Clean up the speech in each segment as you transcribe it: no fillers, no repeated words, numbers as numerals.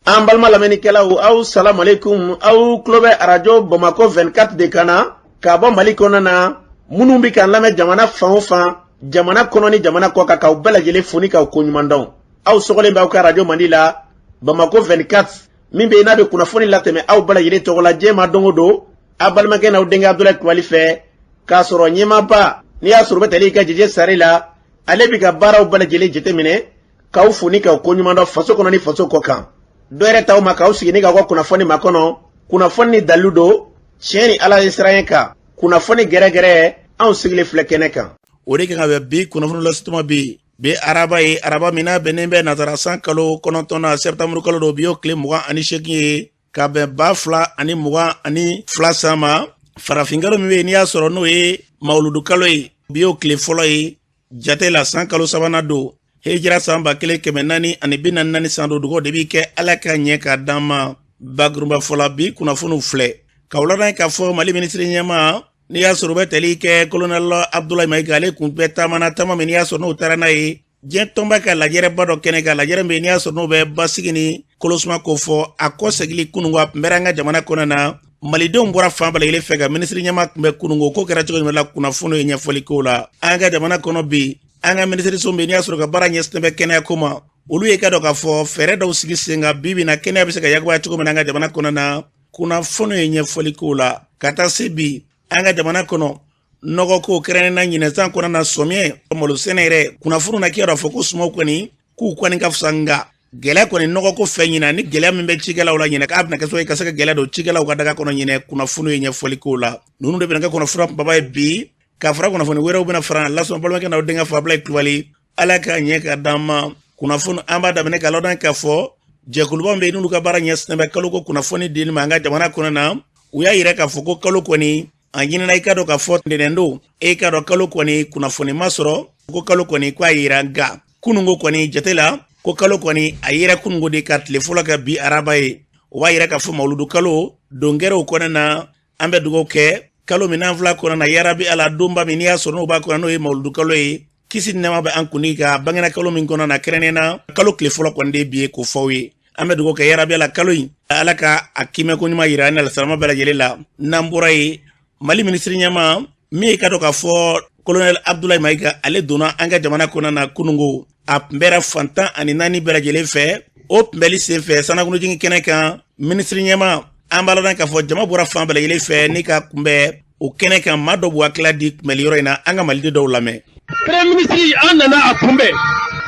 An balima lamɛnnikɛlaw, aw salamu aleykum. Aw tulo bɛ Arajo Bamakɔ 24 de kan na ka bɔ Mali kɔnɔna na. Minnu bɛ k'an lamɛn jamana fan o fan, jamana kɔnɔ ni jamana kɔ kan, k'aw bɛɛ lajɛlen fo ni k'aw koɲuman dɔn. Aw sɔgɔlen bɛ aw ka arajo mandi la, Bamakɔ 24, min bɛ yen n'a bɛ kunnafoni latɛmɛ aw bɛɛ lajɛlen tɔgɔ la diɲɛ ma don o don, aw balimakɛ n'aw denkɛ Abudulayi Kulubali fɛ, k'a sɔrɔ ɲɛmaaba n'i y'a sɔrɔ bɛ tali ka Jeje Sare la, ale bɛ ka baaraw bɛɛ lajɛlen jateminɛ, k'aw fo ni k'aw koɲuman dɔn faso kɔnɔ ni faso kɔ kan. Dɔ yɛrɛ t'aw ma k'aw sigi ni k'aw ka kunnafoni makɔnɔ, kunnafoni ni dalilu don, tiɲɛ ni Ala ye siran kan, kunnafoni gɛrɛgɛrɛ, anw sigilen filɛ kɛnɛ kan. O de kan ka bɛn bi kunnafoni lasituma bi bi araba ye, araba min n'a bɛnnen bɛ nazara san kalo 9 na, sɛptanburu kalo don, bi y'o tile 28 ye, ka bɛn 2022 san ma. Farafinkalo min bɛ yen n'i y'a sɔrɔ n'o ye mawuludu kalo ye, bi y'o tile fɔlɔ ye jate la, san kalo sabanan don, hijira san 1444 san don. Dugaw de b'i kɛ Ala ka ɲɛ k'a d'an ma. Bakurunba fɔla, bi kunnafoniw filɛ ka wulada k'a fɔ Mali minisiri ɲɛmaa n'i y'a sɔrɔ u bɛ tali kɛ Kolonɛli Abudulayi Mayiga, ale kun bɛ taama na, taama min n'i y'a sɔrɔ n'o taara n'a ye diɲɛ tɔnba ka lajɛrɛba dɔ kɛnɛ kan, lajɛrɛ min n'i y'a sɔrɔ n'o bɛ basigi ni kolosuma ko fɔ. A kɔ segili kunungo, a tun bɛ an ka jamana kɔnɔ na, malidenw bɔra fan bɛɛ lajɛlen fɛ ka minisiri ɲɛmaa tun bɛ kunungo. Ko kɛra cogo jumɛn la? Kunnafoni ye ɲɛfɔli kow la. An ka jamana kɔnɔ bi, an ka minisiriso min n'i y'a sɔrɔ ka baara ɲɛsinnen bɛ kɛnɛya ko ma, olu ye ka dɔn k'a fɔ fɛɛrɛ dɔw sigi sen kan bi bi na, kɛnɛya bɛ se ka yakubaya cogo min na an ka jamana kɔnɔ na. Kunnafoni ye ɲɛfɔli kow la. Ka taa se bi, an ka jamana kɔnɔ nɔgɔ ko kɛrɛnkɛrɛnnenya ɲinɛsan kɔnɔ na, sɔmiɲɛ malo sɛnɛ yɛrɛ, kunnafoni na k'i y'a fɔ ko sumaw kɔni k'u kɔni ka fisa, nka gɛlɛya kɔni nɔgɔ ko fɛ ɲinɛ ni gɛlɛya min bɛ cikɛlaw la ɲinɛ, k'a bɛna kɛ sababu ye ka se ka gɛlɛya don cikɛlaw ka daga kɔnɔ ɲinɛ. Kunnafoni ye ɲɛfɔli kow la. Ninnu de bɛna kɛ kunnafoni kunbaba ye bi, ka fara kunnafoni wɛrɛw bɛna fara lasɔn. Balimakɛ n'aw denkɛ fɛ, Abulayi Kulubali. Ala ka ɲɛ ka d'an ma. Kunnafoni an b'a daminɛ ka ladɔn k'a fɔ jɛkuluba min bɛ yen n'olu ka baara ɲɛsinnen bɛ kaloko kunnafoni dili ma an ka jamana kɔnɔ na, u y'a yira k'a fɔ ko kalo kɔni a ɲinina, i ka dɔn k'a fɔ ntɛnɛn don, e ka dɔn kalo kɔni kunnafoni ma sɔrɔ ko kalo kɔni k'a yira, nka kunungo kɔni jate la ko kalo kɔni a yira kunungo de ka tile fɔlɔ kɛ bi araba ye. O b'a yira k'a fɔ mawuludu kalo don kɛra o kɔnɔ na. An bɛ dugawu kɛ kalo min n'an fila kɔnɔ na, yarabi Ala, donba min n'i y'a sɔrɔ n'o b'a kɔnɔ, n'o ye mawuludu kalo ye, kisi ni nɛɛma bɛ an kuntigi ka bangena kalo min kɔnɔ na, kɛrɛnkɛrɛnnenya na kalo tile fɔlɔ kɔni de bi ye k'o fɔ aw ye. An bɛ dugawu kɛ yarabi Ala, kalo in Ala ka a kiimɛko ɲuman yira an ni alisalama bɛɛ lajɛlen la. N'an bɔra yen, Mali minisiri ɲɛmaa min ye ka dɔn k'a fɔ Kolonɛli Abudulayi Mayiga, ale donna an ka jamana kɔnɔ na kunungo, a kunbɛra fan 14 bɛɛ lajɛlen fɛ. O kunbɛli senfɛ sannakunjigin kɛnɛ kan, minisiri ɲɛmaa, an b'a ladɔn k'a fɔ jama bɔra fan bɛɛ lajɛlen fɛ ni ka kunbɛn o kɛnɛ kan. Maa dɔw b'u hakilila di kunbɛli yɔrɔ in na, an ka maliden dɔw lamɛn. Premier ministre, an nana a kunbɛn.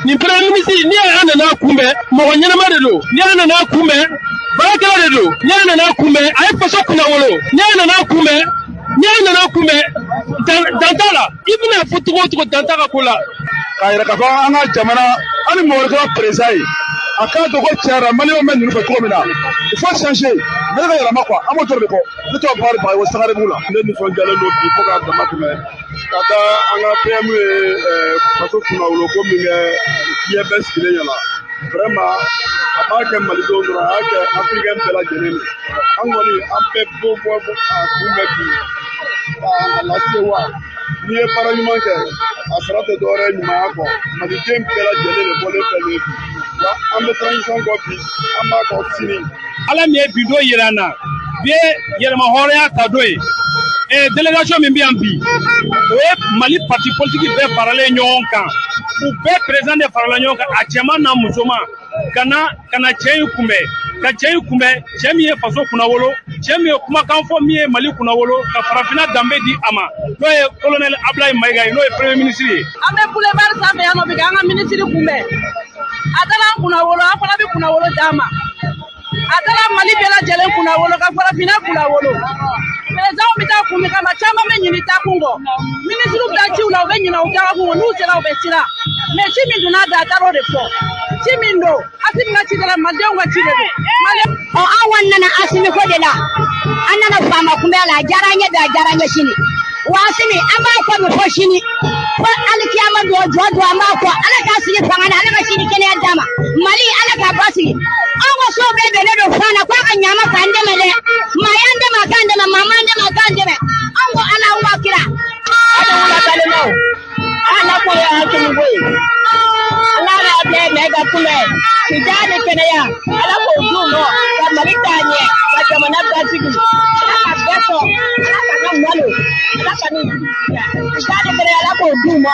Nin premier ministre, n'i an nana a kunbɛn, mɔgɔ ɲɛnama de don. Ni an nana a kunbɛn, baarakɛla de don. Ni an nana a kunbɛn, a ye faso kunnawolo. Ni an nana a kunbɛn, ni an nana a kunbɛn, dan t'a la. I bɛna fɔ cogo o cogo, dan t'a ka ko la. K'a yira k'a fɔ an ka jamana, hali mɔgɔ wɛrɛ kɛra président ye, a k'a dɔn ko tiɲɛ yɛrɛ la maliyɛnw bɛ ninnu fɛ cogo min na, il faut changer, Mali ka yɛlɛma quoi. An b'o dɔrɔn de kɔ. Ne tɔgɔ Bakari Bagayogo, Sangarebugu la. Ne nisɔndiyalen don bi fo k'a dama tɛmɛ, ka da an ka PM ye faso kunnawolo ko min kɛ diɲɛ bɛɛ sigilen ɲɛna. Vraiment, a b'a kɛ malidenw dɔrɔn, a y'a kɛ africain bɛɛ lajɛlen de. An kɔni an bɛɛ bɔ bɔ a kunbɛn bi k'a lasewa. N'i ye baara ɲuman kɛ, a sara tɛ dɔwɛrɛ ye ɲumanya kɔ. Maliden bɛɛ lajɛlen de bɔlen filɛ nin ye bi wa an bɛ transition kɔ bi, an b'a kɔ sini. Ala min ye bi don yira an na, bi ye yɛrɛma hɔrɔnya ta don ye. Délégation min bɛ yan bi, o ye Mali parti politique bɛɛ faralen ɲɔgɔn kan, u bɛɛ président de farala ɲɔgɔn kan, a cɛman n'a musoman, ka na cɛ in kunbɛn, ka cɛ in kunbɛn, cɛ min ye faso kunnawolo, cɛ min ye kumakan fɔ, min ye Mali kunnawolo, ka farafinna danbe di a ma, n'o ye Colonel Ablaye Mayiga ye, n'o ye premier ministre ye. An bɛ boulevard sanfɛ yan nɔ bi k'an ka minisiri kunbɛn. A taara an kunnawolo, an fana bɛ kunnawolo d'a ma. A taara Mali bɛɛ lajɛlen kunnawolo, ka farafinna kunnawolo. Président bɛ taa kun min kama, caman bɛ ɲinɛ taakun kɔ. Minisiriw bɛ taa ciw la, u bɛ ɲinɛ u taakun kɔ, n'u sera u bɛ siran. Mais ci min donna da, a taara o de fɔ. Ci min don, Asimi ka ci de la, malidenw ka ci de don. Ɔ, an kɔni nana Asimi ko de la. An nana faama kunbɛn la, a diyara an ye bi, a diyara an ye sini. Wa Asimi, an b'a kɔ bi fo sini, fo alikiyama don jɔ don, an b'a kɔ. Ala k'a sigi fanga na, Ala ka sini kɛnɛya d'a ma. Mali, Ala k'a basigi. An ka so bɛɛ bɛnnen don fan na k'a ka ɲama k'an dɛmɛ dɛ. Maa y'an dɛmɛ, a k'an dɛmɛ, maa m'an dɛmɛ, a k'an dɛmɛ. An ko Ala wa kira. Aw balimaw, ala ko ye Asimi ko ye. Ala k'a bɛɛ mɛn ka kunbɛn, si ni kɛnɛya, Ala k'o d'u ma. Mali taa ɲɛ, ka jamana basigi. Ala ka bɛɛ sɔn, Ala ka ka malo, Ala ka n'u jigi de Ala k'o d'u ma.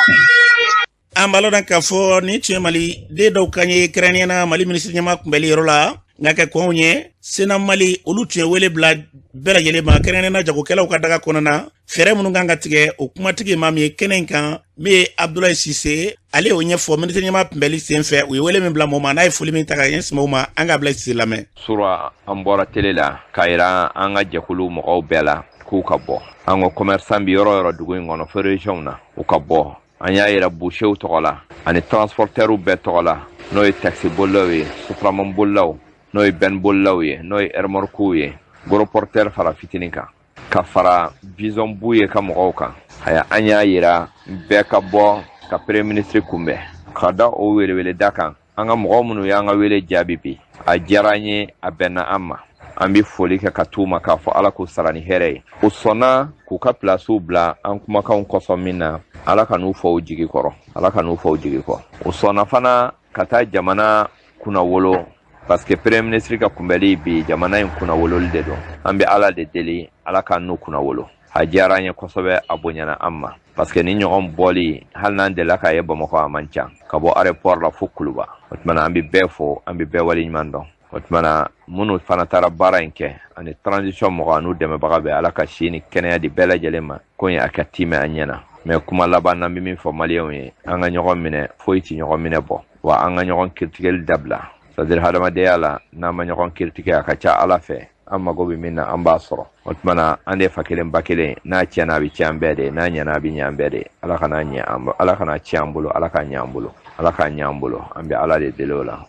An b'a lɔn k'a fɔ nin tun ye Mali den dɔw kan ye, kɛrɛnkɛrɛnnenya na Mali minisiri ɲɛmaa kunbɛli yɔrɔ la. Nka kɛ kɔnw ye, Sena Mali olu tun ye wele bila bɛɛ lajɛlen ma, kɛrɛnkɛrɛnnenya na jagokɛlaw ka daga kɔnɔna na, fɛɛrɛ minnu kan ka tigɛ. O kumatigi maa min ye kɛnɛ in kan, min ye Abdulayi Sise, ale y'o ɲɛfɔ minisiri ɲɛmaa kunbɛli sen fɛ. U ye wele min bila mɔgɔ ma, n'a ye foli min ta ka ɲɛsin mɔgɔw ma, an ka Abdulayi Sise lamɛn. Sura an bɔra tele la k'a yira an ka jɛkulu mɔgɔw bɛɛ la k'u ka bɔ. An ko commerçant bi yɔrɔ yɔrɔ dugu in kɔnɔ, fo région na, u ka bɔ. An y'a yira boucherw tɔgɔ la ani transporteurw bɛɛ tɔgɔ la, n'o ye taxi bolilaw ye, sotraman bolilaw, n'o ye benne bolilaw ye, n'o ye remorquew ye, gros porteur fara fitinin kan, ka fara bison bu ye ka mɔgɔw kan. Aya, an y'a yira bɛɛ ka bɔ ka premier ministre kunbɛn, ka da o weleweleda kan. An ka mɔgɔ minnu y'an ka wele jaabi bi, a diyara an ye, a bɛnna an ma. An bɛ foli kɛ ka t'u ma k'a fɔ Ala k'u sara ni hɛrɛ ye. U sɔnna k'u ka pilasiw bila an kumakanw kosɔn min na, Ala ka n'u fɔ u jigi kɔrɔ, Ala ka n'u fɔ u jigi kɔ. U sɔnna fana ka taa jamana kunnawolo, parce que premier ministre ka kunbɛli bi, jamana in kunnawololi de don. An bɛ Ala de deli, Ala k'an n'u kunnawolo. A diyara an ye kosɛbɛ, a bonyana an ma, parce que ni ɲɔgɔn bɔli, hali n'an delila k'a ye Bamakɔ, a man ca ka bɔ aéroport la fo Kuluba. O tuma na, an bɛ bɛɛ fo, an bɛ bɛɛ waleɲuman dɔn. O tuma na, minnu fana taara baara in kɛ ani transition mɔgɔ an'u dɛmɛbaga bɛɛ, Ala ka si ni kɛnɛya di bɛɛ lajɛlen ma, ko in a ka timɛ an ɲɛna. Mais kuma laban na, n bɛ min fɔ maliyɛnw ye, an ka ɲɔgɔn minɛ, foyi ti ɲɔgɔn minɛ bɔ wa. An ka ɲɔgɔn kiritigɛli dabila, c'est à dire hadamadenya la, n'an ma ɲɔgɔn kiritigɛ, a ka ca Ala fɛ, an mago bɛ min na, an b'a sɔrɔ. O tuma na, an de fa kelen ba kelen, n'a tiɲɛna, a bɛ tiɲɛ an bɛɛ de, n'a ɲɛna, a bɛ ɲɛ an bɛɛ de. Ala kana ɲɛ an, Ala kana tiɲɛ an bolo, Ala k'a ɲɛ an bolo, Ala k'a ɲɛ an bolo. An bɛ Ala de deli o la.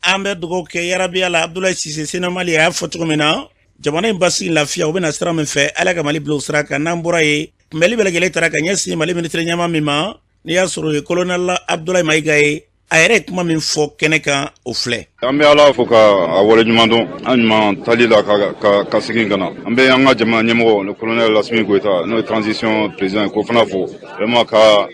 An bɛ dugawu kɛ yarabiya la. Abdulayi Sise, Sena Mali, a y'a fɔ cogo min na, jamana in basigi, lafiya, u bɛna sira min fɛ, Ala ka Mali bila o sira kan. N'an bɔra yen, kunbɛli bɛɛ lajɛlen taara ka ɲɛsin Mali minisiri ɲɛmaa min ma, n'i y'a sɔrɔ o ye colonel Abdulayi Mayiga ye, a yɛrɛ ye kuma min fɔ kɛnɛ kan, o filɛ. An bɛ Ala fo ka a waleɲuman dɔn an ɲuman tali la ka segin ka na. An bɛ an ka jamana ɲɛmɔgɔ, le colonel Assimi Goïta, n'o ye transition président ye, k'o fana fo vraiment, ka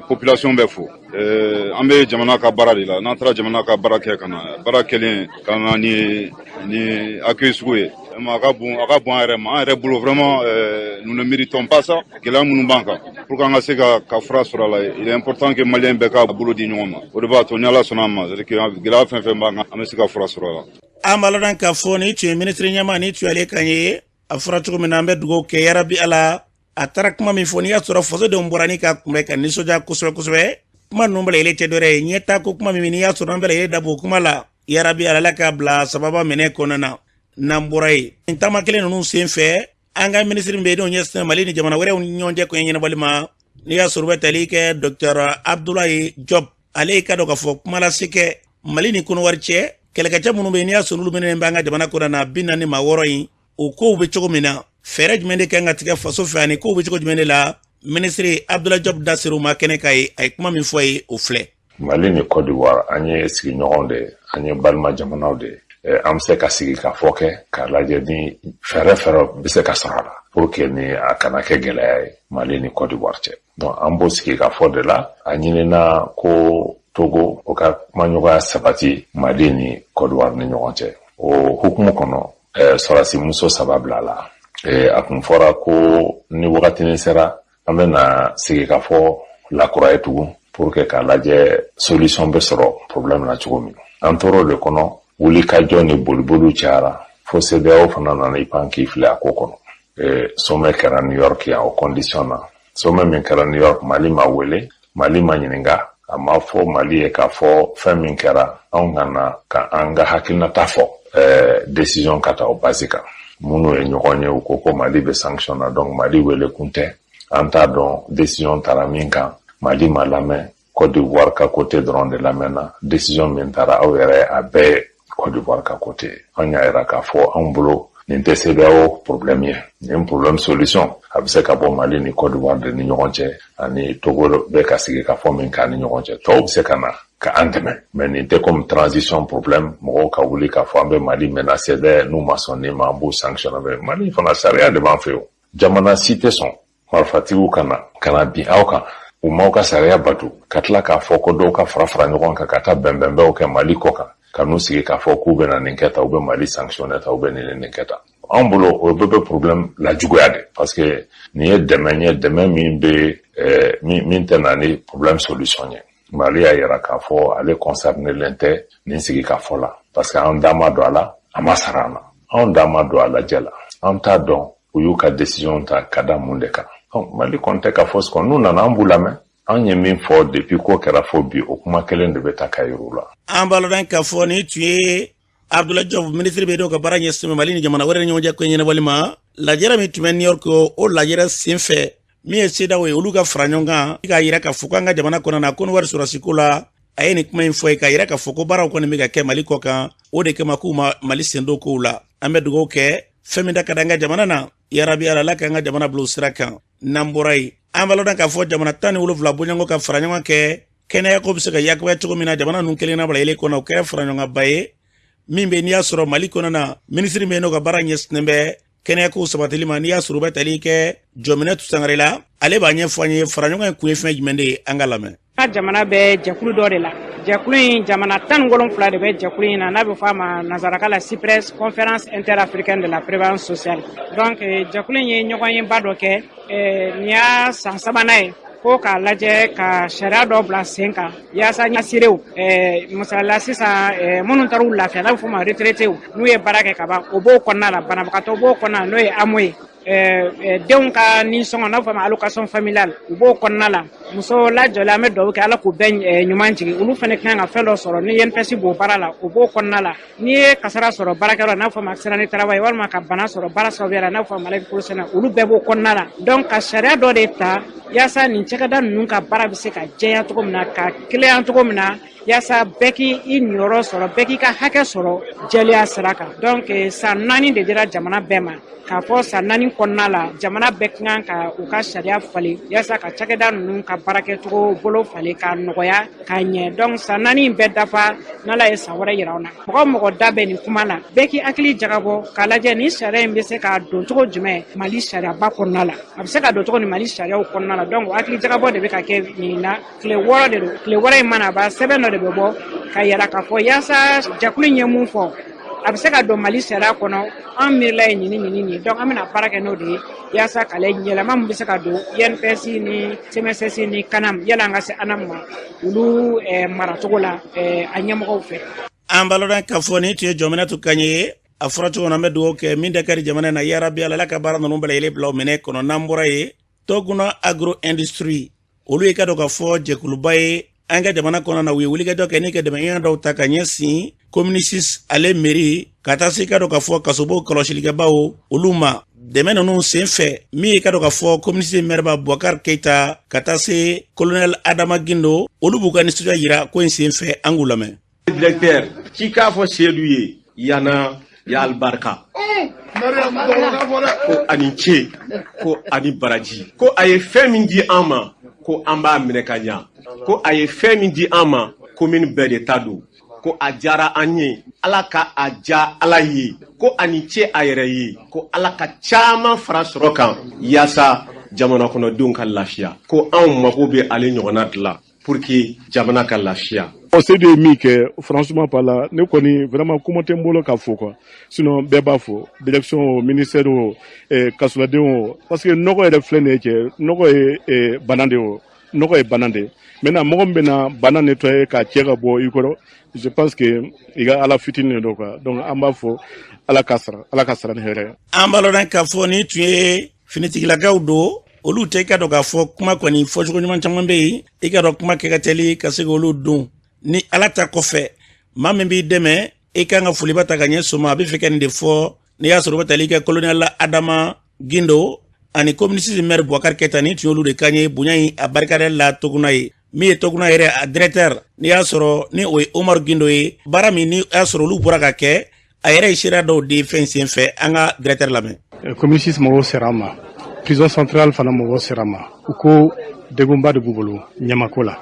population bɛɛ fo. An bɛ jamana ka baara de la. N'an taara jamana ka baara kɛ ka na, baara kɛlen ka na ni accueil sugu ye, vraiment, a ka bon an yɛrɛ ma, an yɛrɛ bolo. Vraiment, nous ne méritons pas ça. Gɛlɛya minnu b'an kan, pour que an ka se ka fura sɔrɔ a la, il est important que maliyɛn bɛɛ ka bolo di ɲɔgɔn ma. O de b'a to ni Ala sɔnna a ma, c'est à dire que gɛlɛya fɛn fɛn b'an kan, an bɛ se ka fura sɔrɔ a la. An b'a lɔn k'a fɔ ni tun ye minisiri ɲɛmaa, ni tun y'ale kan ye. A fɔra cogo min na, an bɛ dugawu kɛ yarabi Ala. A taara kuma min fɔ, n'i y'a sɔrɔ fasodenw bɔra ni ka kunbɛ ka nisɔndiya kosɛbɛ kosɛbɛ, kuma ninnu bɛɛ lajɛlen tɛ dɔwɛrɛ ye ɲɛtaa ko kuma min, n'i y'a sɔrɔ an bɛɛ lajɛlen dabɔ o kuma la, yarabi Ala k'a bila sababa minɛ kɔnɔna na. N'an bɔra yen, nin taama kelen ninnu sen fɛ, an ka minisiri min bɛ yen, n'o ɲɛsinnen Mali ni jamana wɛrɛw ni ɲɔgɔn cɛ koɲɛ ɲɛnabɔli ma, n'i y'a sɔrɔ u bɛ tali kɛ docteur Abdulayi Job, ale y'i ka dɔn k'a fɔ kuma lase kɛ Mali ni Kɔnɔwari cɛ. Kɛlɛkɛcɛ minnu bɛ yen, n'i y'a sɔrɔ olu minɛnen bɛ an ka jamana kɔnɔ na 46 in, o kow bɛ cogo min na, fɛɛrɛ jumɛn de kan ka tigɛ faso fɛ, ani kow bɛ cogo jumɛn de la, minisiri Abdulayi Job da ser'o ma kɛnɛ kan ye. A ye kuma min fɔ ye, o filɛ. Mali ni Côte d'Ivoire, an ye sigiɲɔgɔnw de ye, an ye balima jamanaw de ye. An bɛ se ka sigi ka fɔ kɛ k'a lajɛ ni fɛɛrɛ bɛ se ka sɔrɔ a la pour que ni a kana kɛ gɛlɛya ye Mali ni Côte d'Ivoire cɛ. Donc an b'o sigi ka fɔ de la. A ɲinina ko Togo o ka kumaɲɔgɔnya sabati Mali ni Côte d'Ivoire ni ɲɔgɔn cɛ. O hukumu kɔnɔ, sɔrɔdasi muso 3 bila la. A kun fɔra ko ni wagatinin sera, an bɛna sigi ka fɔ lakura ye tugun pour que k'a lajɛ solution bɛ sɔrɔ problème na cogo min. An tor'o de kɔnɔ, wulikajɔ ni boliboliw cayara fo CEDEAO fana nana i pan k'i filɛ a ko kɔnɔ. Sommet kɛra New York yan o condition na. Sommet min kɛra New York, Mali ma wele, Mali ma ɲininka. A ma fɔ Mali ye k'a fɔ fɛn min kɛra, anw ka na ka an ka hakilinata fɔ, décision ka ta o base kan. Minnu ye ɲɔgɔn ye, u ko ko Mali bɛ sanction na, donc Mali wele kun tɛ. An t'a dɔn décision taara min kan, Mali ma lamɛn. Côte d'Ivoire ka côté dɔrɔn de lamɛnna. Décision min taara, aw yɛrɛ a bɛɛ ye Côte d'Ivoire ka côté. An y'a yira k'a fɔ anw bolo, nin tɛ CEDEAO problème ye. Nin problème solution a bɛ se ka bɔ Mali ni Côte d'Ivoire de ni ɲɔgɔn cɛ, ani Togo bɛ ka sigi ka fɔ min k'a ni ɲɔgɔn cɛ. Tɔw bɛ se ka na ka an dɛmɛ, mais nin tɛ comme transition problème, mɔgɔw ka wuli k'a fɔ an bɛ Mali menacer dɛ, n'u ma sɔn nin ma, an b'u sanctionner. Mais Mali fana, sariya de b'an fɛ yen. Jamana si tɛ sɔn marifatigiw ka na ka na bin aw kan, u m'aw ka sariya bato, ka tila k'a fɔ ko dɔw ka fara fara ɲɔgɔn kan ka taa bɛnbɛnbɛnw kɛ Mali kɔ kan. Ka n'u sigi k'a fɔ k'u bɛna nin kɛ tan, u bɛ Mali sanctionner tan, u bɛ nin nin kɛ tan. Anw bolo, o bɛɛ bɛ problème lajuguya de, parce que nin ye dɛmɛ ye, dɛmɛ min bɛ min tɛ na ni problème solution ye. Mali y'a yira k'a fɔ ale concerné len tɛ nin sigi ka fɔ la, parce que an da ma don a la, a ma sara an na. Anw da ma don a lajɛ la, an t'a dɔn u y'u ka décision ta ka da mun de kan. Donc Mali kɔni tɛ ka fɔ sɔn, n'u nana, an b'u lamɛn. An ye min fɔ depuis ko kɛra fo bi, o kuma kelen de bɛ ta ka yir'u la. An b'a lɔn k'a fɔ nin tun ye Abdoulaye Diop, minisiri bɛ dɔw ka baara ɲɛsin Mali ni jamana wɛrɛ ni ɲɔgɔn cɛ ko ɲɛnabɔli ma. Lajɛrɛ min tun bɛ New York, o lajɛrɛ sen fɛ, min ye CEDEAO ye, olu ka fara ɲɔgɔn kan k'a yira k'a fɔ k'an ka jamana kɔnɔna na ko ni wari sɔrɔsiko la, a ye nin kuma in fɔ ye k'a yira k'a fɔ ko baaraw kɔni bɛ ka kɛ Mali kɔ kan. O de kama k'u ma Mali sen don kow la. An bɛ dugawu kɛ fɛn min da ka di an ka jamana na, yarabi Ala k'an ka jamana bila o sira kan. N'an bɔra yen, an b'a lɔn k'a fɔ jamana 17 bɔɲɔgɔnko ka fara ɲɔgɔn kɛ, kɛnɛyako bɛ se ka yakubaya cogo min na jamana ninnu kelen na bila yelen kɔnɔ, o kɛra fara ɲɔgɔnkanba ye min bɛ n'i y'a sɔrɔ Mali kɔnɔ na. Minisiri min n'o ka baara ɲɛsinnen bɛ kɛnɛyako sabatili ma, n'i y'a sɔrɔ u bɛ tali kɛ Jɔminɛ Sangare la, ale b'a ɲɛfɔ an ye fara ɲɔgɔn in kun ye fɛn jumɛn de ye. An ka lamɛn. Ka jamana bɛ jɛkulu dɔ de la. Jɛkulu in, jamana 17 de bɛ jɛkulu in na, n'a bɛ fɔ a ma nansaraka la CIPRES, Conférence interafricaine de la prévention sociale. Donc jɛkulu in ye ɲɔgɔnyeba dɔ kɛ, nin y'a san sabanan ye, ko k'a lajɛ ka sariya dɔ bila sen kan yaasa asirew, misalila sisan minnu taar'u lafiya, n'a bɛ fɔ o ma retraitéw, n'u ye baara kɛ ka ban, o b'o kɔnɔna la, banabagatɔ b'o kɔnɔna la, n'o ye AMO ye, denw ka nisɔngɔ, n'a bɛ fɔ a ma allocation familiale, u b'o kɔnɔna la, muso lajɔlen, an bɛ dugawu kɛ Ala k'u bɛɛ ɲuman jigin, olu fana kan ka fɛn dɔ sɔrɔ ni INPS b'o baara la, o b'o kɔnɔna la. N'i ye kasara sɔrɔ baarakɛyɔrɔ, n'a bɛ fɔ a ma accident de travail, walima ka bana sɔrɔ baara sababuya la, n'a bɛ fɔ a ma maladie professionnelle, olu bɛɛ b'o kɔnɔna la. Donc ka sariya dɔ de ta yaasa nin cakɛda ninnu ka baara bɛ se ka jɛya cogo min na, ka kelenya cogo min na, yaasa bɛɛ k'i niyɔrɔ sɔrɔ, bɛɛ k'i ka hakɛ sɔrɔ jɛlenya sira kan. Donc san 4 de dira jamana bɛɛ ma, k'a fɔ san 4 kɔnɔna la, jamana bɛɛ kan ka u ka sariya falen yaasa ka cakɛda ninnu ka baarakɛcogo bolo falen, k'a nɔgɔya, k'a ɲɛ. Donc san 4 in bɛɛ dafa, n'Ala ye san wɛrɛ yira an na, mɔgɔ mɔgɔ da bɛ nin kuma la, bɛɛ k'i hakili jagabɔ k'a lajɛ nin sariya in bɛ se ka don cogo jumɛn Mali sariyaba kɔnɔna la, a bɛ se ka don cogo ni Mali sariyaw kɔnɔna la. Donc o hakili jagabɔ de bɛ ka kɛ nin na. Tile 6 de don. Tile 6 in mana ban, sɛbɛn dɔ de bɛ bɔ ka yira k'a fɔ yaasa jɛkulu in ye mun fɔ, a bɛ se ka don Mali sariya kɔnɔ, an miirila ye nin nin nin. Donc an bɛna baara kɛ n'o de ye yaasa k'ale yɛlɛma min bɛ se ka don INPS ni CMSS ni CANAM, yala an ka se ANAM ma, olu maracogo la a ɲɛmɔgɔw fɛ. An b'a lɔn k'a fɔ nin tun ye Jɔminɛtu kan ye. A fɔra cogo min na, an bɛ dugawu kɛ min da ka di jamana na, yarabi Ala ka baara ninnu bɛɛ lajɛlen bila o minɛ kɔnɔ. N'an bɔra yen, Toguna Agro Industrie, olu ye ka dɔn k'a fɔ jɛkuluba ye an ka jamana kɔnɔ na, u ye wulikajɔ kɛ ni ka dɛmɛ dɔw ta ka ɲɛsin commune 6 ale mairie, ka taa se ka dɔn k'a fɔ kasobo kɔlɔsilikɛbaw olu ma. Dɛmɛ ninnu sen fɛ, min ye ka dɔn k'a fɔ commune 6 maire Boubacar Keita, ka taa se colonel Adama Gindo, olu b'u ka nisɔndiya yira ko in sen fɛ. An k'u lamɛn. Directeur, k'i k'a fɔ Sedu ye yana ya alibarika, ko ani ce, ko ani baraji, ko a ye fɛn min di an ma, ko an b'a minɛ ka ɲa, ko a ye fɛn min di an ma, commune bɛɛ de ta don, ko a diyara an ye, Ala ka a ja Ala ye, ko ani ce a yɛrɛ ye, ko Ala ka caman fara sɔrɔ kan yaasa jamana kɔnɔdenw ka lafiya, ko anw mago bɛ ale ɲɔgɔnna dilan pour que jamana ka lafiya. Seydou ye min kɛ, franchement parlant, ne kɔni vraiment kuma tɛ n bolo ka fo quoi. Sinon bɛɛ b'a fɔ, direction o, ministère o, kasoladenw o, parce que nɔgɔ yɛrɛ filɛ nin ye cɛ, nɔgɔ ye bana de ye o, nɔgɔ ye bana de ye. Maintenant mɔgɔ min bɛna bana nettoyer k'a cɛ ka bɔ i kɔrɔ, je pense que i ka Ala fitinin de don quoi. Donc an b'a fɔ Ala ka sara, Ala ka sara ni hɛrɛ ye. An b'a lɔn k'a fɔ nin tun ye finitigilakaw don, olu tɛ i ka dɔn k'a fɔ kuma kɔni fɔcogo ɲuman caman bɛ yen, i ka dɔn kuma kɛ ka teli ka se k'olu dun. Ni Ala ta kɔfɛ, maa min b'i dɛmɛ, i kan ka foliba ta ka ɲɛ soma. A bɛ fɛ ka nin de fɔ, n'i y'a sɔrɔ u bɛ tali kɛ colonel Adama Gindo ani commune 6 maire Boubacar Keita, nin tun y'olu de kan ye bonya in a barikada la Toguna ye. Min ye Toguna yɛrɛ a directeur, n'i y'a sɔrɔ ni o ye Omar Gindo ye, baara min ni y'a sɔrɔ olu bɔra ka kɛ, a yɛrɛ ye seereya dɔw di fɛn sen fɛ. An ka directeur lamɛn. Commune 6 mɔgɔw sera an ma, prison centrale fana mɔgɔw sera an ma. U ko degunba de b'u bolo ɲamako la.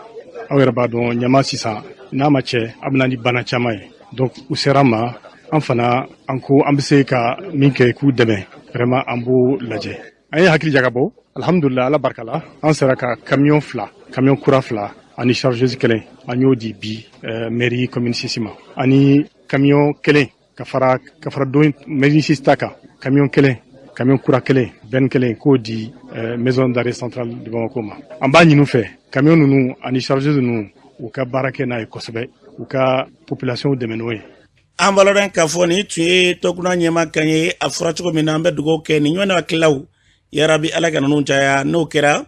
Aw yɛrɛ b'a dɔn, ɲama sisan n'a ma cɛ, a bɛ na ni bana caman ye. Donc u sera an ma, an fana an ko an bɛ se ka min kɛ k'u dɛmɛ, vraiment an b'o lajɛ. An ye hakili jagabɔ, alhamdulillah, Ala barika la, an sera ka camion 2, camion kura 2. Ani chargeuse kelen, an y'o di bi mairie commune 6 ma, ani camion kelen ka fara don mairie 6 ta kan, camion kelen, camion kura kelen, benne kelen, k'o di maison d'arrêt centrale de Bamako ma. An b'a ɲini u fɛ, camion ninnu ani chargeuse ninnu, u ka baara kɛ n'a ye kosɛbɛ, u ka population dɛmɛ n'o ye. An balɔrɔn k'a fɔ nin tun ye tɔkunna ɲɛma kan ye. A fɔra cogo min na, an bɛ dugawu kɛ nin ɲɔgɔn hakililaw, yarabi Ala ka ninnu caya. N'o kɛra,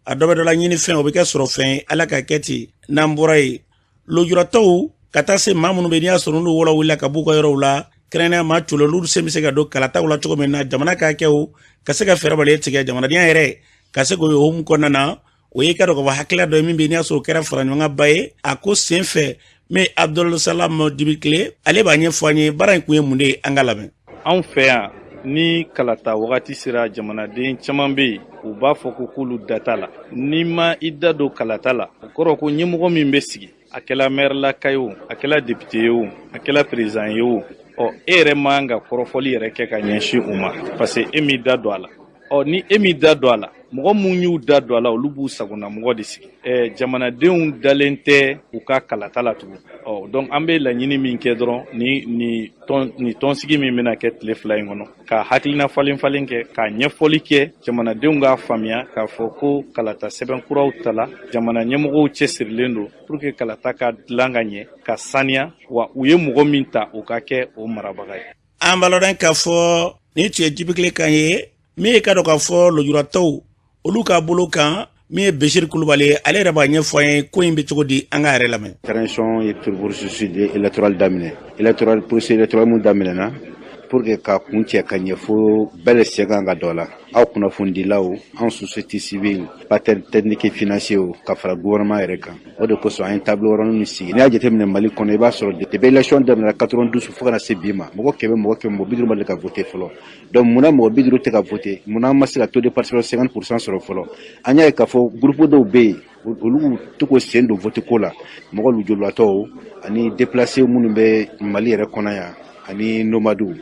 a dɔ bɛ dɔ la ɲini fɛn, o bɛ kɛ sɔrɔ fɛn ye. Ala ka kɛ ten. N'an bɔra yen, lujuratɔw ka taa se maa minnu bɛ n'i y'a sɔrɔ n'olu wɔlɔ wulila ka b'u ka yɔrɔw la, kɛrɛnkɛrɛnnenya maa colo, olu sen bɛ se ka don kalataw la cogo min na, jamana k'a kɛ o ka se ka fɛɛrɛ bali tigɛ jamanadenya yɛrɛ ka se k'o ye hokumu kɔnɔna na. O ye ka dɔn k'a fɔ hakilila dɔ ye min bɛ n'i y'a sɔrɔ o kɛra fara ɲɔgɔn ba ye a ko sen fɛ. Min Abdul Salam Dibikile, ale b'a ɲɛfɔ an ye baara in kun ye mun de ye. An ka lamɛn. Anw fɛ yan, ni kalata wagati sera, jamanaden caman bɛ yen, u b'a fɔ ko k'olu da t'a la. N'i ma i da don kalata la, o kɔrɔ ko ɲɛmɔgɔ min bɛ sigi, a kɛla maire ye o, a kɛla député ye o, a kɛla président ye o, ɔ e yɛrɛ man ka kɔrɔfɔli yɛrɛ kɛ ka ɲɛsin u ma, parce que e m'i da don a la. Ɔ ni e m'i da don a la, mɔgɔ mun y'u da don a la, olu b'u sagona mɔgɔ de sigi. Jamanadenw dalen tɛ u ka kalata la tugun. Ɔ donc an bɛ laɲini min kɛ dɔrɔn, ni tɔn ni tɔnsigi min bɛna kɛ tile 2 in kɔnɔ, ka hakilina falen falen kɛ, ka ɲɛfɔli kɛ, jamanadenw k'a faamuya k'a fɔ ko kalata sɛbɛn kuraw tala, jamana ɲɛmɔgɔw cɛsirilen don pour que kalata ka dilan ka ɲɛ, ka saniya, wa u ye mɔgɔ min ta, o ka kɛ o marabaga ye. An b'a lɔn k'a fɔ nin tun ye Jibikile kan ye. Min ye ka dɔn k'a fɔ lujuratɔw olu ka bolo kan, min ye Besiri Kulubali ye, ale yɛrɛ b'a ɲɛfɔ an ye ko in bɛ cogo di. An ka yɛrɛ lamɛn. Transition ye processus électoral daminɛ, électoral processus électoral mun daminɛna pour que ka kun cɛ ka ɲɛ fo bɛɛ le sen kan ka dɔ la, aw kunnafonidilaw, anw société civile, partenaires techniques et financiers, ka fara gouvernement yɛrɛ kan. O de kosɔn an ye table ronde min sigi. N'i y'a jateminɛ Mali kɔnɔ, i b'a sɔrɔ depuis élection daminɛna 92 fo ka na se bi ma, mɔgɔ 100, mɔgɔ 100, mɔgɔ 50 ma deli ka voter fɔlɔ. Donc munna mɔgɔ 50 tɛ ka voter? Munna an ma se ka taux de participation 50% sɔrɔ fɔlɔ? An y'a ye k'a fɔ groupe dɔw bɛ yen, olu tɛ k'o sen don vote ko la, mɔgɔ lujuratɔw ani déplacé minnu bɛ Mali yɛrɛ kɔnɔ yan ani nomades.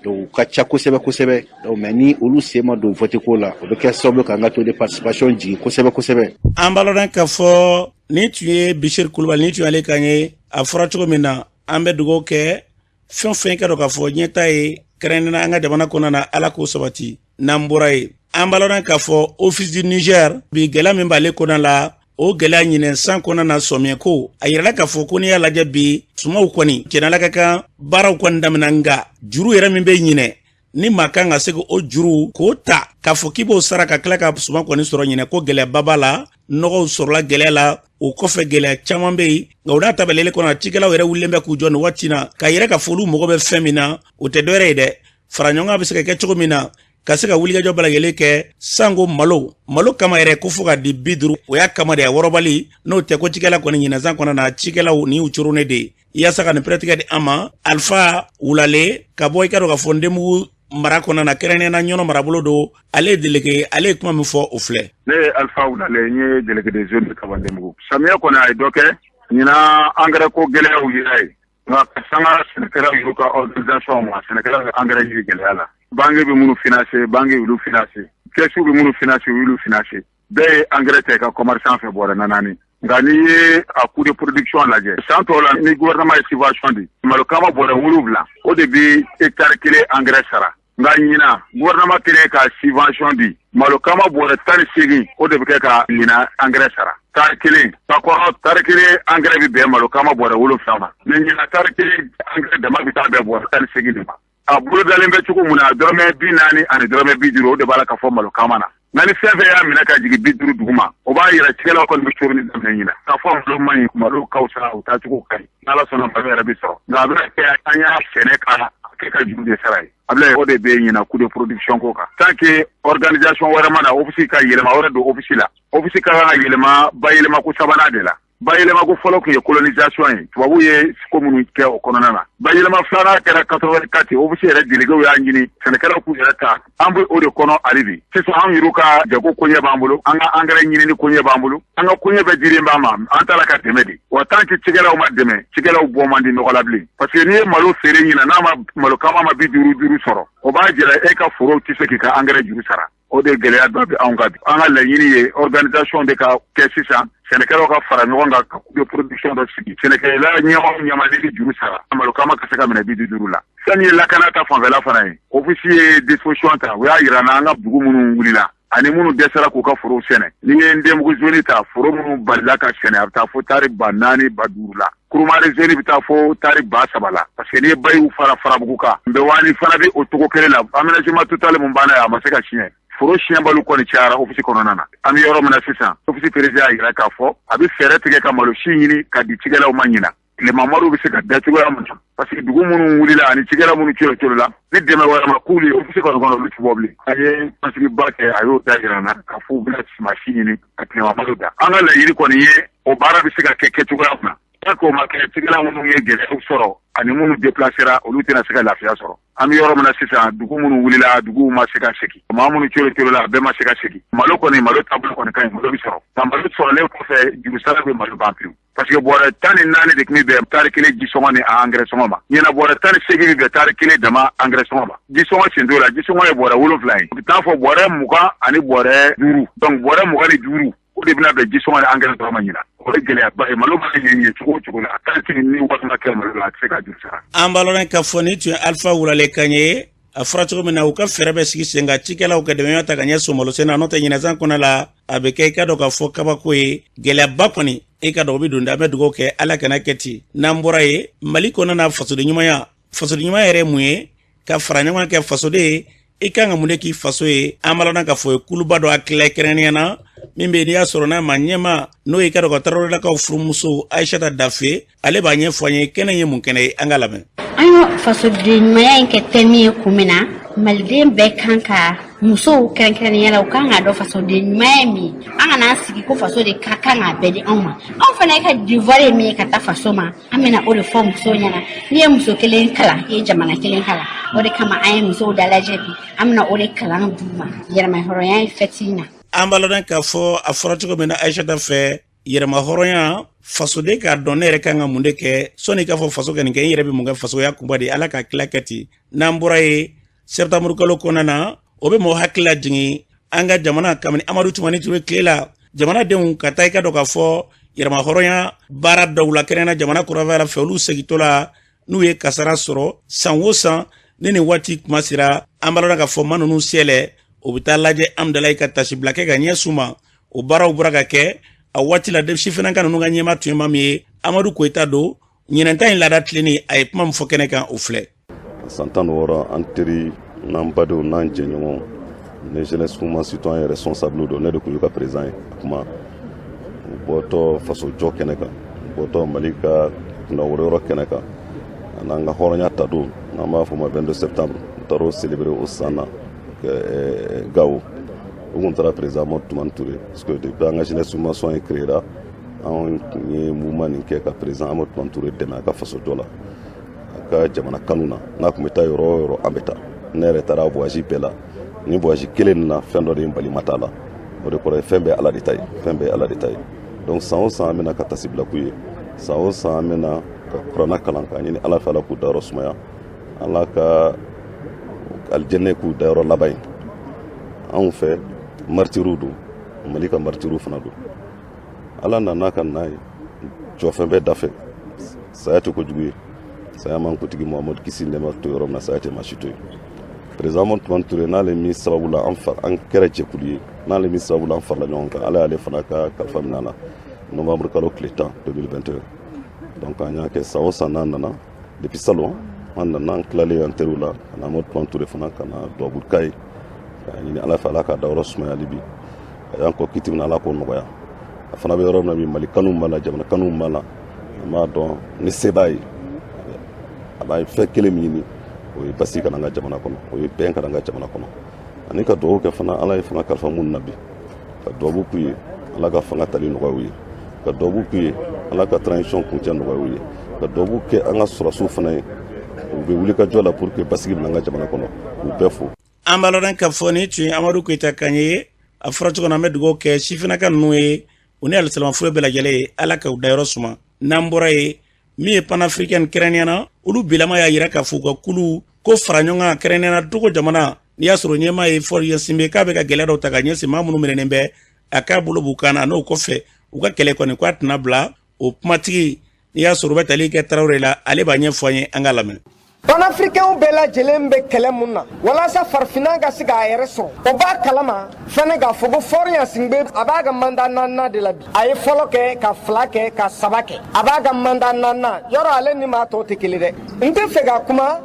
Donc u ka ca kosɛbɛ kosɛbɛ. Donc mais ni olu sen ma don vote ko la, o bɛ kɛ sababu k'an ka taux de participation jigin kosɛbɛ kosɛbɛ. An b'a lɔn k'a fɔ nin tun ye Bishir Kulubali, nin tun y'ale kan ye. A fɔra cogo min na, an bɛ dugawu kɛ fɛn o fɛn ka dɔn k'a fɔ ɲɛta ye, kɛrɛnkɛrɛnnenya an ka jamana kɔnɔna na, Ala k'o sabati. N'an bɔra yen, an b'a lɔn k'a fɔ Office du Niger bi, gɛlɛya min b'ale kɔnɔ la, o gɛlɛya ɲinɛ san kɔnɔna na, sɔmiɲɛ ko a yirala k'a fɔ ko n'i y'a lajɛ bi, sumaw kɔni cɛnala ka kan, baaraw kɔni daminɛ, nka juru yɛrɛ min bɛ ɲinɛ, ni maa kan ka se o juru k'o ta k'a fɔ k'i b'o sara ka tila ka suma kɔni sɔrɔ ɲinɛ, ko gɛlɛyaba b'a la. Nɔgɔw sɔrɔla gɛlɛya la, o kɔfɛ gɛlɛya caman bɛ yen. Nka o n'a ta bɛɛ kɔnɔ, cikɛlaw yɛrɛ wulilen bɛ k'u jɔ nin waati na k'a yɛrɛ ka fɔ olu mago bɛ fɛn min na, o tɛ dɔwɛrɛ ye dɛ, fara ɲɔgɔn bɛ se ka kɛ cogo min na ka se ka wulikajɔ bɛɛ lajɛlen kɛ sanko malo kama yɛrɛ, ko fo ka di 50, o y'a kama de a wɔrɔbali. N'o tɛ ko cikɛla kɔni ɲinɛsan kɔnɔ na, cikɛlaw ni y'u coronnen de ye. Yaasa ka nin pɛrɛtigɛ di an ma, Alifa Wulale ka bɔ i ka dɔn k'a fɔ Ndenbugu mara kɔnɔna na, kɛrɛnkɛrɛnnenya na Ɲɔnɔ marabolo don, ale ye délégué, ale ye kuma min fɔ, o filɛ. Ne ye Alifa Wulale, n ye délégué de zone de Kabandenbugu. Samiya kɔni, a ye dɔ kɛ ɲinan, engrais ko gɛlɛyaw yera yen, nka ka sanga sɛnɛkɛlaw y'u ka organisation ma, sɛnɛkɛlaw bɛ engrais ɲini gɛlɛya la. Banque bɛ minnu financer, banque y'olu financer, caisse bɛ minnu financer, u y'olu financer, bɛɛ ye engrais ta i ka commerçant fɛ bɔrɛ naani. Nka n'i ye a coût de production lajɛ san tɔw la, ni gouvernement ye subvention di, malo kama bɔrɛ 7, o de bɛ hectare kelen engrais sara. Nka ɲinan, gouvernement kelen ka subvention di, malo kama bɔrɛ 18, o de bɛ kɛ ka ɲinan engrais sara tari kelen. Ka kɔrɔ, tari kelen engrais bɛ bɛn malo kama bɔrɛ 7 ma, mais ɲinan, tari kelen engrais dama bɛ taa bɛn bɔrɛ 18 de ma. A bolodalen bɛ cogo min na, dɔrɔmɛ 40 ani dɔrɔmɛ 50, o de b'a la ka fɔ malo kama na. Nka ni fɛn fɛn y'a minɛ ka jigin 50 duguma, o b'a yira cikɛlaw kɔni bɛ coroni daminɛ ɲinan. K'a fɔ malo man ɲi, malo ka fisa, u taacogo ka ɲi, n'Ala sɔnna malo yɛrɛ bɛ sɔrɔ, nka a bɛna kɛ an y'a sɛnɛ ka kɛ ka juru de sara ye. Ablaye, o de bɛ ɲinan coût de production ko kan. Tant que organisation wɛrɛ ma na, office ka yɛlɛma wɛrɛ don office la, office ka kan ka yɛlɛma, bayɛlɛma ko sabanan de la. Bayɛlɛma ko fɔlɔ tun ye colonisation ye, tubabuw ye ko minnu kɛ o kɔnɔna na. Bayɛlɛma filanan kɛra 84, office yɛrɛ déléguéw y'a ɲini sɛnɛkɛlaw k'u yɛrɛ ta. An bɛ o de kɔnɔ hali bi. Sisan anw yɛrɛ ka jago koɲɛ b'an bolo, an ka engrais ɲinini koɲɛ b'an bolo, an ka koɲɛ bɛɛ dilen b'an ma, an taara ka dɛmɛ de wa. Tant que cikɛlaw ma dɛmɛ, cikɛlaw bɔ man di nɔgɔ la bilen, parce que n'i ye malo feere ɲina, n'a ma malo kama ma 50 duuru sɔrɔ, o b'a jira e ka foro tɛ se k'i ka engrais juru sara. O de gɛlɛya dɔ bɛ anw kan bi. An ka laɲini ye organisation de ka kɛ sisan. Sɛnɛkɛlaw ka fara ɲɔgɔn kan ka de production dɔ sigi. Sɛnɛkɛla ɲɛma ɲɛma ni juru sara, malo kama ka se ka minɛ 50 la. Fɛn min ye lakana ta fanfɛla fana ye, office ye disposition ta. U y'a yira n na an ka dugu minnu wulila ani minnu dɛsɛra k'u ka forow sɛnɛ. N'i ye Ndenbugu zone ta, foro minnu balila ka sɛnɛ, a bɛ taa fo tari 4000 5000 la. Kurumare zone bɛ taa fo tari 3000 la, parce que n'i ye bayiw fara Farabugu kan, Nbɛwani fana bɛ o cogo kelen la. Aménagement total mun banna ye, a ma se ka siɲɛ. Foro siɲɛbaliw kɔni cayara office kɔnɔna na. An bɛ yɔrɔ min na sisan, office président y'a yira k'a fɔ a bɛ fɛɛrɛ tigɛ ka malo si ɲini ka di cikɛlaw ma ɲina, tilema malo bɛ se ka da cogoya min na, parce que dugu minnu wulila ani cikɛla minnu coro coro la, ni dɛmɛ wɛrɛ ma k'olu ye, office kɔni kɔnɔ, olu ti bɔ bilen. A ye basigiba kɛ, a y'o da yira n na k'a fɔ u bɛna suma si ɲini ka tilema malo da. An ka laɲini kɔni ye o baara bɛ se ka kɛ kɛcogoya min na. Tant k'o ma kɛ, cikɛla minnu ye gɛlɛyaw sɔrɔ ani minnu déplacera, olu tɛna se ka lafiya sɔrɔ. An bɛ yɔrɔ min na sisan, dugu minnu wulila, duguw ma se ka segin. Maa minnu coro coro la, a bɛɛ ma se ka segin. Malo kɔni, malo taabolo kɔni ka ɲi, malo bɛ sɔrɔ, nka malo sɔrɔlen kɔfɛ, jurusara bɛ malo ban pewu, parce que bɔrɛ 14 de tun bɛ bɛn tari kelen jisɔngɔ ni a engrais sɔngɔ ma. Ɲinan, bɔrɛ 18 bɛ bɛn tari kelen dama engrais sɔngɔ ma. Jisɔngɔ sen t'o la. Jisɔngɔ ye bɔrɛ 7 ye, o bɛ taa fɔ bɔrɛ 25. Donc bɔrɛ 25, o de bɛna bɛn jisɔngɔ ni engrais dɔrɔn ma ɲinan. O ye gɛlɛyaba ye. Malo mana ɲɛ ɲɛ cogo o cogo la, a qualité ni wari ma kɛ malo la, a tɛ se ka juru sara. An b'a lɔn k'a fɔ nin tun ye Alifa Wulale kan ye. A fɔra cogo min na, u ka fɛɛrɛ bɛ sigi sen kan, cikɛlaw ka dɛmɛ ta ka ɲɛsin malosɛnɛ na. N'o tɛ, ɲinɛsan kɔnɔ la, a bɛ kɛ i ka dɔn k'a fɔ kabako ye. Gɛlɛyaba kɔni, i ka dɔn o bɛ don da. An bɛ dugawu kɛ, Ala kana kɛ ten. N'an bɔra yen, Mali kɔnɔ na, fasoden ɲumanya. Fasoden ɲumanya yɛrɛ ye mun ye? Ka fara ɲɔgɔn kɛ fasoden ye, i kan ka mun de k'i faso ye? An b'a lɔn k'a fɔ ye kuluba dɔ hakilila kɛrɛnkɛrɛnnenya na min bɛ, n'i y'a sɔrɔ n'a ma ɲɛma, n'o ye i ka dɔn ka Tarawelelakaw furumuso Ayisata Dafe, ale b'a ɲɛfɔ an ye kɛnɛ ye mun kɛnɛ ye. An ka lamɛn. An ye fasoden ɲumanya in kɛ thème ye kun min na, maliden bɛɛ kan ka, musow kɛrɛnkɛrɛnnenya la, u kan k'a dɔn fasoden ɲumanya ye min ye. An kana sigi ko faso de ka kan k'a bɛɛ di anw ma. Anw fana ka devoir ye min ye ka taa faso ma, an bɛna o de fɔ musow ɲɛna. N'i ye muso kelen kalan, i ye jamana kelen kalan. O de kama an ye musow dalajɛ bi. An bɛna o de kalan d'u ma yɛrɛmahɔrɔnya ye fɛti in na. An b'a lɔn k'a fɔ a fɔra cogo min na Ayisata fɛ, yɛrɛmahɔrɔnya, fasoden k'a dɔn ne yɛrɛ kan ka mun de kɛ sɔnni k'a fɔ faso ka nin kɛ, n yɛrɛ bɛ mun kɛ fasoya kunba de. Ala ka tila kɛ ten. N'an bɔra yen, sɛptanburu kalo kɔnɔna na, o bɛ mɔgɔ hakili lajigin an ka jamana kabini Amadu Tumani Ture tile la, jamanadenw ka taa i ka dɔn k'a fɔ yɛrɛmahɔrɔnya baara dɔw la, kɛrɛnkɛrɛnnenya jamana kɔrɔfɛla fɛ, olu segintɔ la n'u ye kasara sɔrɔ. San o san ni nin waati kuma sera, an b'a lɔn k'a fɔ maa ninnu sɛlɛ, o bɛ taa lajɛ Amudalayi ka tasibila kɛ ka ɲɛsin u ma. O baaraw bɔra ka kɛ a waati la. Sifinnaka ninnu ka ɲɛmaa tun ye maa min ye, Amadu Koyita don. Ɲinɛnta in laada tilennen, a ye kuma min fɔ kɛnɛ kan, o filɛ. San 16, an teri n'an badenw n'an jɛɲɔgɔnw ni jeunesse mouvement citoyen responsable don, ne de tun y'u ka président ye. A kuma u bɔtɔ fasojɔ kɛnɛ kan, u bɔtɔ Mali ka kunnawolo kɛnɛ kan, an'an ka hɔrɔnya ta don n'an b'a fɔ ma 22 septembre, u taara o célébrer o san na Gawo. U kun taara président Amadu Tumani Ture, parce que depuis an ka jeunesse mouvement citoyen créera, anw tun ye mouvement nin kɛ ka président Amadu Tumani Ture dɛmɛ a ka fasojɔ la, a ka jamana kanu na. N'a tun bɛ taa yɔrɔ o yɔrɔ, an bɛ taa. Ne yɛrɛ taara voyage bɛɛ la. Ni voyage kelen nin na, fɛn dɔ de ye n bali ma t'a la. O de kɔrɔ ye fɛn bɛɛ Ala de ta ye, fɛn bɛɛ Ala de ta ye. Donc san o san, an bɛna ka tasibila k'u ye. San o san, an bɛna ka kuranna kalan k'a ɲini Ala fɛ, Ala k'u dayɔrɔ sumaya, Ala ka alijɛnɛ k'u dayɔrɔ laban ye. Anw fɛ, martiriw don, Mali ka martiriw fana don. Ala nana ka na ye jɔfɛn bɛɛ dafɛ. Saya tɛ kojugu ye. Saya man kuntigi Muhamadu kisi nɛɛma to yɔrɔ min na, saya tɛ maa si to yen. Président Amadu Tumani Ture, n'ale min sababu la an far an kɛra jɛkulu ye, n'ale min sababu la an farala ɲɔgɔn kan, Ala y'ale fana ka kalifa minɛ a la novembre kalo tile 10 2021. Donc an y'a kɛ san o san n'an nana. Depuis salon, an nana, an tilalen an teriw la ka na Amadu Tumani Ture fana ka na duwawu k'a ye, k'a ɲini Ala fɛ, Ala k'a dayɔrɔ sumayali bi a y'an kɔ kiti min na, Ala k'o nɔgɔya. A fana bɛ yɔrɔ min na bi, Mali kanu b'a la, jamana kanu b'a la. An b'a dɔn ni se b'a ye, a b'a fɛn kelen min ɲini, o ye basigi ka na an ka jamana kɔnɔ, o ye bɛn ka na an ka jamana kɔnɔ, ani ka dugawu kɛ fana Ala ye fanga kalifa minnu na bi, ka dugawu k'u ye, Ala ka fanga tali nɔgɔya u ye, ka dugawu k'u ye, Ala ka transition kuncɛ nɔgɔya u ye, ka dugawu kɛ an ka sɔrɔdasiw fana ye, u bɛ wuli ka jɔ la pour que basigi bɛna an ka jamana kɔnɔ. K'u bɛɛ fo. An b'a lɔn k'a fɔ nin tun ye Amadu Koyita kan ye. A fɔra cogo min na, an bɛ dugawu kɛ sifinnaka ninnu ye, u ni alisilamafuru bɛɛ lajɛlen ye, Ala ka u dayɔrɔ suma. N'an bɔra yen, min ye panafricaine kɛrɛnkɛrɛnnenya na, olu bilama y'a yira k'a fɔ u ka kulu ko fara ɲɔgɔn kan, kɛrɛnkɛrɛnnenya na Togo jamana, n'i y'a sɔrɔ ɲɛmaa ye Faure Gnassingbé, k'a bɛ ka gɛlɛya dɔw ta ka ɲɛsin maa minnu minɛnen bɛ, a k'a bolo b'u kan na. N'o kɔfɛ U ka kɛlɛ kɔni ko a tɛna bila. O kumatigi, n'i y'a sɔrɔ u bɛ tali kɛ Tarawele la, ale b'a ɲɛfɔ an ye, an k'a lamɛn. Panafricainw bɛɛ lajɛlen bɛ kɛlɛ mun na walasa farafinna ka se k'a yɛrɛ sɔrɔ, o b'a kalama fɛnɛ k'a fɔ ko Faure Gnassingbé, a b'a ka mandat naaninan de la bi. A ye fɔlɔ kɛ, ka fila kɛ, ka saba kɛ, a b'a ka mandat naaninan yɔrɔ. Ale ni maa tɔw tɛ kelen dɛ. N tɛ fɛ ka kuma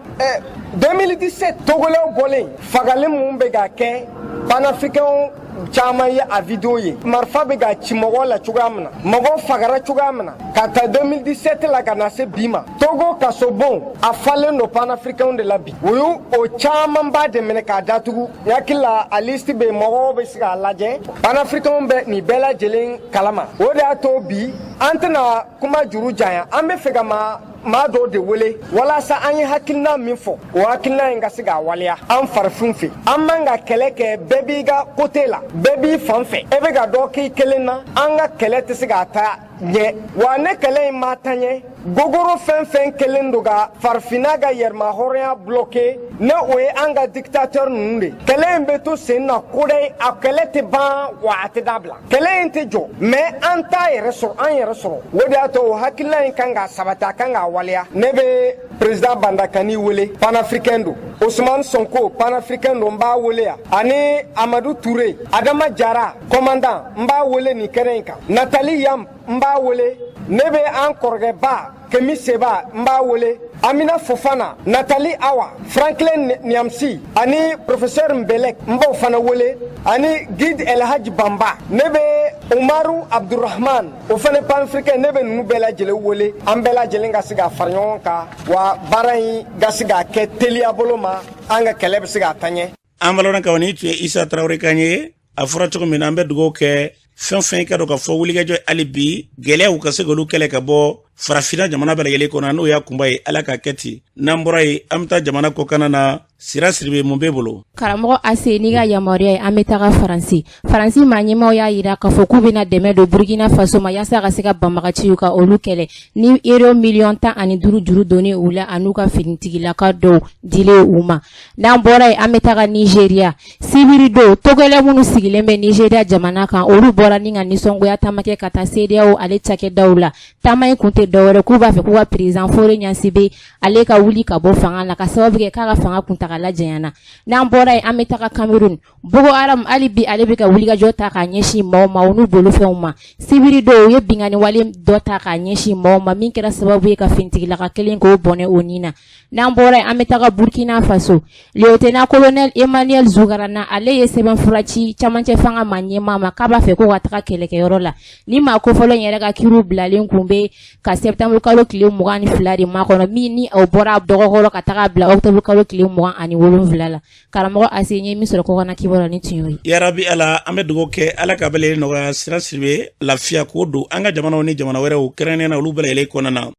2017 Togolɛw bɔlen, fagali mun bɛ ka kɛ, panafricainw caman ye a video ye, marifa bɛ ka ci mɔgɔw la cogoya min na, mɔgɔw fagara cogoya min na, ka ta 2017 la ka na se bi ma. Togo kasobon a falen don panafricainw de la bi. U y'u o camanba de minɛ k'a datugu. N hakili la, a liste bɛ yen, mɔgɔw bɛ se k'a lajɛ. Panafricainw bɛ nin bɛɛ lajɛlen kalama. O de y'a to bi an tɛna kuma juru janya. An bɛ fɛ ka maa dɔw de wele walasa an ye hakilina min fɔ, o hakilina in ka se k'a waleya an farafinw fɛ. An man ka kɛlɛ kɛ bɛɛ b'i ka côté la, bɛɛ b'i fan fɛ, e bɛ ka dɔ k'i kelen na. An ka kɛlɛ tɛ se k'a taa ɲɛ. Wa ne kɛlɛ in ma taa ɲɛ, gogoro fɛn fɛn kɛlen don ka farafinna ka yɛrɛma hɔrɔnya bloqué, ne o ye an ka dictateur ninnu de. Kɛlɛ in bɛ to sen na kodɛ, a kɛlɛ tɛ ban wa a tɛ dabila. Kɛlɛ in tɛ jɔ, mais an t'a yɛrɛ sɔrɔ, an yɛrɛ sɔrɔ. O de y'a to o hakilina in kan ka sabati, a kan k'a waleya. Ne bɛ président Bandakani wele, panafricain don. Ousmane Sonko, panafricain don, n b'a wele yan, ani Amadu Touré, Adama Jara commandant, n b'a wele nin kɛnɛ in kan. Nathalie Yamb, n b'a wele. Ne bɛ an kɔrɔkɛba Kemi Seba, n b'a wele, Amina Fofana, Nathalie Awa, Franklin Nyamsi ani professeur Mbelek, n b'o fana wele, ani guide Elhaji Bamba. Ne bɛ Umaru Abdurrahman, o fana panafricain. Ne bɛ ninnu bɛɛ lajɛlen wele, an bɛɛ lajɛlen ka se ka fara ɲɔgɔn kan wa baara in ka se ka kɛ teliya bolo ma, an ka kɛlɛ bɛ se ka taa ɲɛ. An balimakɛw, nin tun ye Isa Tarawele kan ye. A fɔra cogo min na, an bɛ dugawu kɛ fɛn fɛn ka dɔn ka fɔ wulikajɔ hali bi gɛlɛyaw ka se k'olu kɛlɛ ka bɔ farafinna jamana bɛɛ lajɛlen kɔnɔ, n'o y'a kunba ye. Ala k'a kɛ ten. N'an bɔra yen, an bɛ taa jamana kɔkanna na. Sira Siribe, mun b'e bolo? Karamɔgɔ Ase, n'i ka yamaruya ye, an bɛ taga Faransi. Faransi maa ɲɛmaaw y'a yira k'a fɔ k'u bɛna dɛmɛ don Burkina Faso ma yaasa ka se ka banbagaciw ka olu kɛlɛ, ni euro miliyɔn 15 juru donni u la, an'u ka finitigilaka dɔw dilen u ma. N'an bɔra yen, an bɛ taga Nizeriya. Sibiri don, Togolɛ minnu sigilen bɛ Nizeriya jamana kan, olu bɔra ni ka nisɔngoya taama kɛ ka taa CEDEAO ale cakɛdaw la. Taama in kun tɛ dɔwɛrɛ, k'u b'a fɛ k'u ka président Faure Gnassingbé ale ka wuli ka bɔ fanga la, ka sababu kɛ k'a ka fanga kuntagala janyana. N'an bɔra yen, an bɛ taga Cameroun. Boko Haram hali bi ale bɛ ka wulikajɔ ta k'a ɲɛsin maaw ma, u n'u bolofɛnw ma. Sibiri don, u ye binkanni wale dɔ ta k'a ɲɛsin maaw ma, min kɛra sababu ye ka finitigilaka kelen k'o bɔnɛ o ni na. N'an bɔra yen, an bɛ taga Burkina Faso. Lieutenant colonel Emmanuel Zougrana, ale ye sɛbɛnfura ci camancɛ fanga maa ɲɛmaa ma, k'a b'a fɛ ko ka taga kɛlɛkɛyɔrɔ la. Ni maa kofɔlen yɛrɛ ka kiriw bilalen kun bɛ ka septembre kalo tile 22 de makɔnɔ, min ni o bɔra dɔgɔkɔrɔ ka taga bila octobre kalo tile 27 la. Karamɔgɔ Ase, n ye min sɔrɔ kɔkanna kibaru la, nin tun y'o ye. Yarabi Ala, an bɛ dugawu kɛ, Ala ka bɛɛ nɔgɔya. Sira Siribe, lafiya k'o don an ka jamanaw ni jamana wɛrɛw, kɛrɛnkɛrɛnnenya na olu bɛɛ lajɛlen kɔnɔna na.